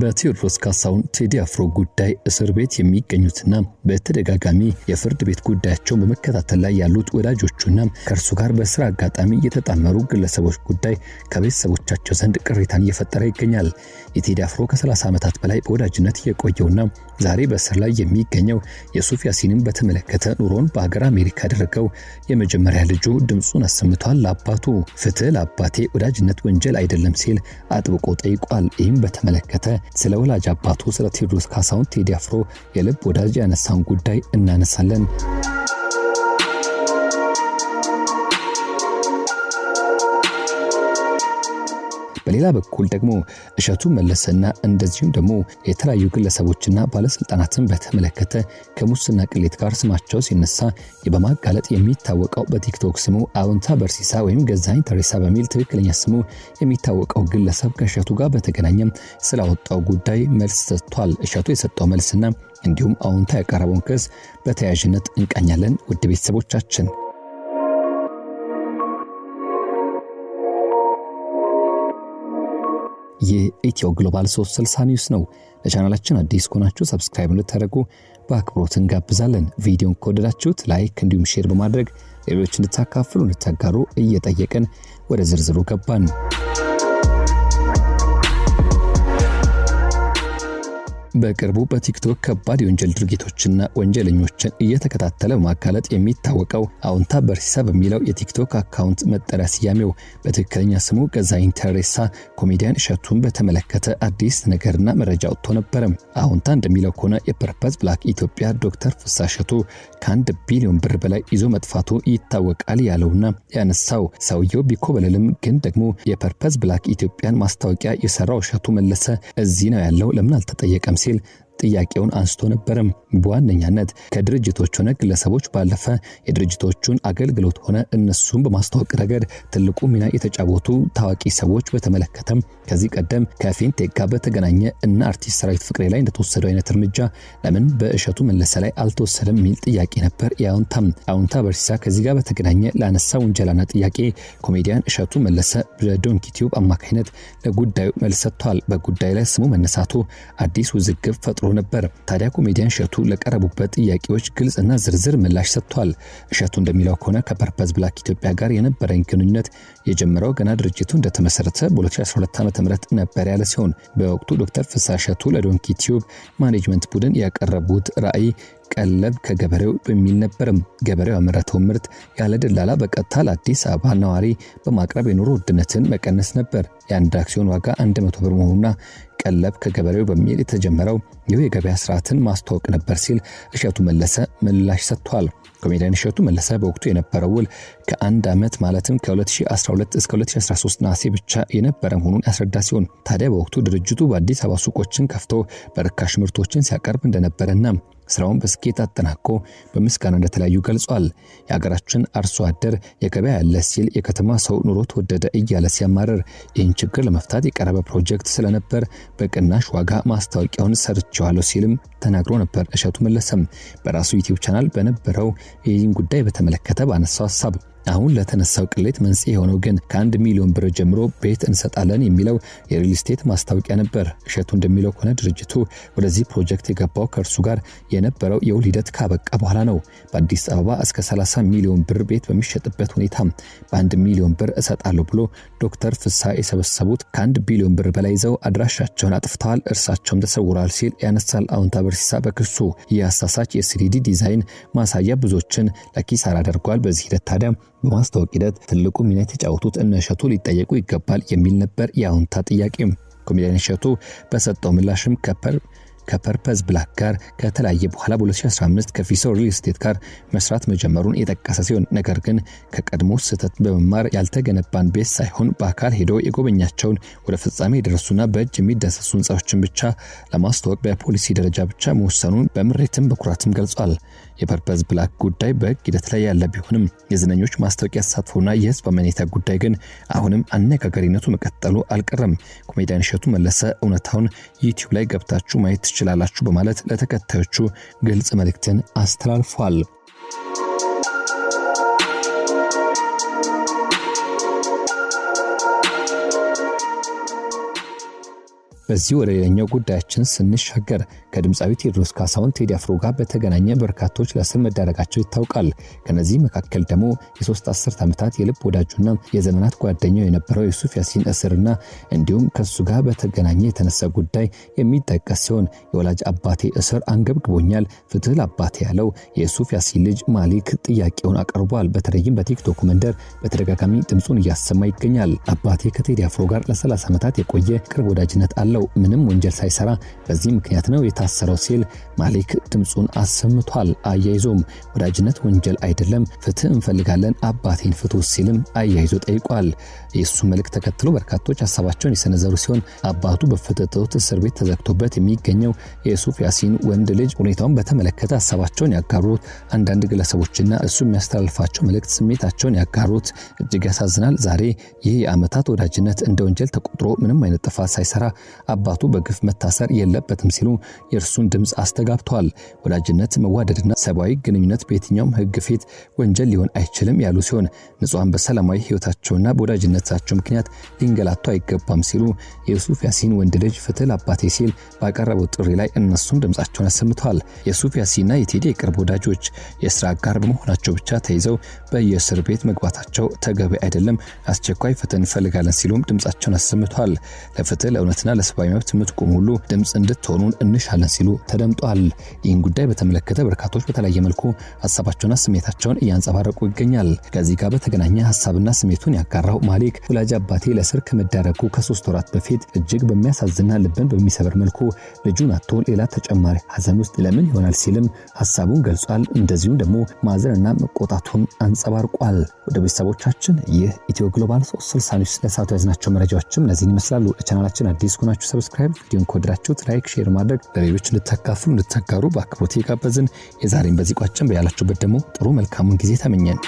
በቴዎድሮስ ካሳሁን ቴዲ አፍሮ ጉዳይ እስር ቤት የሚገኙትና በተደጋጋሚ የፍርድ ቤት ጉዳያቸውን በመከታተል ላይ ያሉት ወዳጆቹና ከእርሱ ጋር በስራ አጋጣሚ የተጣመሩ ግለሰቦች ጉዳይ ከቤተሰቦቻቸው ዘንድ ቅሬታን እየፈጠረ ይገኛል። የቴዲ አፍሮ ከ30 ዓመታት በላይ በወዳጅነት የቆየውና ዛሬ በእስር ላይ የሚገኘው የሱፍ ያሲንን በተመለከተ ኑሮን በሀገር አሜሪካ ያደረገው የመጀመሪያ ልጁ ድምፁን አሰምቷል። ለአባቱ ፍትህ ለአባቴ፣ ወዳጅነት ወንጀል አይደለም ሲል አጥብቆ ጠይቋል። ይህም በተመለከተ ስለ ወላጅ አባቱ ስለ ቴዎድሮስ ካሳሁን ቴዲ አፍሮ የልብ ወዳጅ ያነሳውን ጉዳይ እናነሳለን። በሌላ በኩል ደግሞ እሸቱ መለሰና እንደዚሁም ደግሞ የተለያዩ ግለሰቦችና ባለስልጣናትን በተመለከተ ከሙስና ቅሌት ጋር ስማቸው ሲነሳ በማጋለጥ የሚታወቀው በቲክቶክ ስሙ አዎንታ በርሲሳ ወይም ገዛኸኝ ተሬሳ በሚል ትክክለኛ ስሙ የሚታወቀው ግለሰብ ከእሸቱ ጋር በተገናኘ ስላወጣው ጉዳይ መልስ ሰጥቷል። እሸቱ የሰጠው መልስና እንዲሁም አዎንታ ያቀረበውን ክስ በተያያዥነት እንቃኛለን። ውድ ቤተሰቦቻችን፣ ይህ ኢትዮ ግሎባል 360 ኒውስ ነው። ለቻናላችን አዲስ ከሆናችሁ subscribe እንድታደርጉ በአክብሮት እንጋብዛለን። ቪዲዮን ከወደዳችሁት like እንዲሁም share በማድረግ ሌሎች እንድታካፍሉ እንድታጋሩ እየጠየቅን ወደ ዝርዝሩ ገባን። በቅርቡ በቲክቶክ ከባድ የወንጀል ድርጊቶችና ወንጀለኞችን እየተከታተለ በማጋለጥ የሚታወቀው አዎንታ በርሲሳ በሚለው የቲክቶክ account መጠሪያ ስያሜው በትክክለኛ ስሙ ገዛኸኝ ተሬሳ ኮሜዲያን እሸቱን በተመለከተ አዲስ ነገርና መረጃ ወጥቶ ነበረ። አዎንታ እንደሚለው ከሆነ የፐርፐዝ ብላክ ኢትዮጵያ ዶክተር ፍስሐ እሸቱ ከ1 ቢሊዮን ብር በላይ ይዞ መጥፋቱ ይታወቃል ያለውና ያነሳው ሰውየው ቢኮበለልም ግን ደግሞ የፐርፐዝ ብላክ ኢትዮጵያን ማስታወቂያ የሰራው እሸቱ መለሰ እዚህ ነው ያለው፣ ለምን አልተጠየቀም ሲል ጥያቄውን አንስቶ ነበረም። በዋነኛነት ከድርጅቶች ሆነ ግለሰቦች ባለፈ የድርጅቶቹን አገልግሎት ሆነ እነሱን በማስተዋወቅ ረገድ ትልቁ ሚና የተጫወቱ ታዋቂ ሰዎች በተመለከተም ከዚህ ቀደም ከፊንቴክ ጋር በተገናኘ እና አርቲስት ሰራዊት ፍቅሬ ላይ እንደተወሰደው አይነት እርምጃ ለምን በእሸቱ መለሰ ላይ አልተወሰደም የሚል ጥያቄ ነበር። የአዎንታም አዎንታ በርሲሳ ከዚህ ጋር በተገናኘ ላነሳ ውንጀላና ጥያቄ ኮሜዲያን እሸቱ መለሰ በዶንኪ ቲዩብ አማካኝነት ለጉዳዩ መልስ ሰጥቷል። በጉዳዩ ላይ ስሙ መነሳቱ አዲስ ውዝግብ ፈጥሮ ነበር። ታዲያ ኮሜዲያን እሸቱ ለቀረቡበት ጥያቄዎች ግልጽና ዝርዝር ምላሽ ሰጥቷል። እሸቱ እንደሚለው ከሆነ ከፐርፐዝ ብላክ ኢትዮጵያ ጋር የነበረኝ ግንኙነት የጀመረው ገና ድርጅቱ እንደተመሰረተ በ2012 ዓ.ም ነበር ያለ ሲሆን፣ በወቅቱ ዶክተር ፍስሐ እሸቱ ለዶንኪ ቲዩብ management ቡድን ያቀረቡት ራዕይ ቀለብ ከገበሬው በሚል ነበርም። ገበሬው ያመረተውን ምርት ያለ ደላላ በቀጥታ ለአዲስ አበባ ነዋሪ በማቅረብ የኑሮ ውድነትን መቀነስ ነበር። የአንድ አክሲዮን ዋጋ 100 ብር መሆኑና ቀለብ ከገበሬው በሚል የተጀመረው ይህ የገበያ ስርዓትን ማስተዋወቅ ነበር ሲል እሸቱ መለሰ ምላሽ ሰጥቷል። ኮሜዲያን እሸቱ መለሰ በወቅቱ የነበረው ውል ከአንድ ዓመት ማለትም ከ2012 እስከ 2013 ነሐሴ ብቻ የነበረ መሆኑን ያስረዳ ሲሆን፣ ታዲያ በወቅቱ ድርጅቱ በአዲስ አበባ ሱቆችን ከፍቶ በርካሽ ምርቶችን ሲያቀርብ እንደነበረና ስራውን በስኬት አጠናቆ በምስጋና እንደተለያዩ ገልጿል። የሀገራችን አርሶ አደር የገበያ ያለ ሲል የከተማ ሰው ኑሮ ተወደደ እያለ ሲያማርር ይህን ችግር ለመፍታት የቀረበ ፕሮጀክት ስለነበር በቅናሽ ዋጋ ማስታወቂያውን ሰርቼዋለሁ ሲልም ተናግሮ ነበር። እሸቱ መለሰም በራሱ ዩቲዩብ ቻናል በነበረው ይህን ጉዳይ በተመለከተ ባነሳው ሀሳብ አሁን ለተነሳው ቅሌት መንስኤ የሆነው ግን ከ1 ሚሊዮን ብር ጀምሮ ቤት እንሰጣለን የሚለው የሪል ስቴት ማስታወቂያ ነበር። እሸቱ እንደሚለው ከሆነ ድርጅቱ ወደዚህ ፕሮጀክት የገባው ከእርሱ ጋር የነበረው የውል ሂደት ካበቃ በኋላ ነው። በአዲስ አበባ እስከ 30 ሚሊዮን ብር ቤት በሚሸጥበት ሁኔታ በ1 ሚሊዮን ብር እሰጣለሁ ብሎ ዶክተር ፍስሐ የሰበሰቡት ከ1 ቢሊዮን ብር በላይ ይዘው አድራሻቸውን አጥፍተዋል፣ እርሳቸውም ተሰውረዋል ሲል ያነሳል አዎንታ በርሲሳ በክሱ። ይህ አሳሳች የ 3D ዲዛይን ማሳያ ብዙዎችን ለኪሳራ አድርጓል። በዚህ ሂደት ታዲያ በማስታወቅ ሂደት ትልቁ ሚና የተጫወቱት እነ እሸቱ ሊጠየቁ ይገባል የሚል ነበር የአዎንታ ጥያቄ። ኮሜዲያን እሸቱ በሰጠው ምላሽም ከፐርፐዝ ብላክ ጋር ከተለያየ በኋላ በ2015 ከፊሶ ሪል ስቴት ጋር መስራት መጀመሩን የጠቀሰ ሲሆን፣ ነገር ግን ከቀድሞ ስህተት በመማር ያልተገነባን ቤት ሳይሆን በአካል ሄዶ የጎበኛቸውን ወደ ፍጻሜ የደረሱና በእጅ የሚዳሰሱ ህንፃዎችን ብቻ ለማስተዋወቅ በፖሊሲ ደረጃ ብቻ መወሰኑን በምሬትም በኩራትም ገልጿል። የፐርፐዝ ብላክ ጉዳይ በህግ ሂደት ላይ ያለ ቢሆንም የዝነኞች ማስታወቂያ ተሳትፎና የህዝብ አመኔታ ጉዳይ ግን አሁንም አነጋጋሪነቱ መቀጠሉ አልቀረም። ኮሜዲያን እሸቱ መለሰ እውነታውን ዩቲዩብ ላይ ገብታችሁ ማየት ትችላላችሁ በማለት ለተከታዮቹ ግልጽ መልእክትን አስተላልፏል። በዚህ ወደ ሌላኛው ጉዳያችን ስንሻገር ከድምፃዊ ቴዎድሮስ ካሳሁን ቴዲ አፍሮ ጋር በተገናኘ በርካቶች ለእስር መዳረጋቸው ይታወቃል። ከነዚህ መካከል ደግሞ የ3 አስርት ዓመታት የልብ ወዳጁና የዘመናት ጓደኛው የነበረው ዩሱፍ ያሲን እስርና እንዲሁም ከሱ ጋር በተገናኘ የተነሳ ጉዳይ የሚጠቀስ ሲሆን የወላጅ አባቴ እስር አንገብግቦኛል፣ ፍትህ ለአባቴ ያለው የዩሱፍ ያሲን ልጅ ማሊክ ጥያቄውን አቅርቧል። በተለይም በቲክቶክ መንደር በተደጋጋሚ ድምፁን እያሰማ ይገኛል። አባቴ ከቴዲ አፍሮ ጋር ለ30 ዓመታት የቆየ ቅርብ ወዳጅነት አለው፣ ምንም ወንጀል ሳይሰራ በዚህ ምክንያት ነው የታሰረው ሲል ማሊክ ድምፁን አሰምቷል። አያይዞም ወዳጅነት ወንጀል አይደለም፣ ፍትህ እንፈልጋለን፣ አባቴን ፍቱ ሲልም አያይዞ ጠይቋል። የእሱ መልእክት ተከትሎ በርካቶች ሀሳባቸውን የሰነዘሩ ሲሆን አባቱ በፍትህ እጦት እስር ቤት ተዘግቶበት የሚገኘው የዩሱፍ ያሲን ወንድ ልጅ ሁኔታውን በተመለከተ ሀሳባቸውን ያጋሩት አንዳንድ ግለሰቦችና እሱ የሚያስተላልፋቸው መልእክት ስሜታቸውን ያጋሩት እጅግ ያሳዝናል። ዛሬ ይህ የዓመታት ወዳጅነት እንደ ወንጀል ተቆጥሮ ምንም አይነት ጥፋት ሳይሰራ አባቱ በግፍ መታሰር የለበትም ሲሉ የእርሱን ድምፅ አስተጋብተዋል። ወዳጅነት፣ መዋደድና ሰብአዊ ግንኙነት በየትኛውም ሕግ ፊት ወንጀል ሊሆን አይችልም ያሉ ሲሆን ንጹሐን በሰላማዊ ሕይወታቸውና በወዳጅነታቸው ምክንያት ሊንገላቱ አይገባም ሲሉ የዩሱፍ ያሲን ወንድ ልጅ ፍትህ ለአባቴ ሲል ባቀረበው ጥሪ ላይ እነሱም ድምፃቸውን አሰምተዋል። የዩሱፍ ያሲንና የቴዲ የቅርብ ወዳጆች የስራ አጋር በመሆናቸው ብቻ ተይዘው በየእስር ቤት መግባታቸው ተገቢ አይደለም፣ አስቸኳይ ፍትህ እንፈልጋለን ሲሉም ድምፃቸውን አሰምተዋል። ለፍትህ ለእውነትና ለሰብአዊ መብት የምትቆሙ ሁሉ ድምፅ እንድትሆኑን እንሻለን ሲሉ ተደምጧል። ይህን ጉዳይ በተመለከተ በርካቶች በተለያየ መልኩ ሀሳባቸውና ስሜታቸውን እያንጸባረቁ ይገኛል። ከዚህ ጋር በተገናኘ ሀሳብና ስሜቱን ያጋራው ማሊክ ወላጅ አባቴ ለእስር ከመዳረጉ ከ3 ወራት በፊት እጅግ በሚያሳዝንና ልብን በሚሰብር መልኩ ልጁን አጥቶ ሌላ ተጨማሪ ሀዘን ውስጥ ለምን ይሆናል ሲልም ሀሳቡን ገልጿል። እንደዚሁም ደግሞ ማዘንና መቆጣቱን አንጸባርቋል። ወደ ቤተሰቦቻችን ይህ ኢትዮ ግሎባል 360 ኒውስ ለሰዓቱ ያዝናቸው መረጃዎችም እነዚህን ይመስላሉ። ለቻናላችን አዲስ ከሆናችሁ subscribe፣ ቪዲዮን ከወደዳችሁት like፣ share ማድረግ ለሌሎች እንድታካፍሉ እንድታጋሩ በአክብሮት የጋበዝን የዛሬን በዚህ ቋጨን። በያላችሁበት ደግሞ ጥሩ መልካሙን ጊዜ ተመኘን።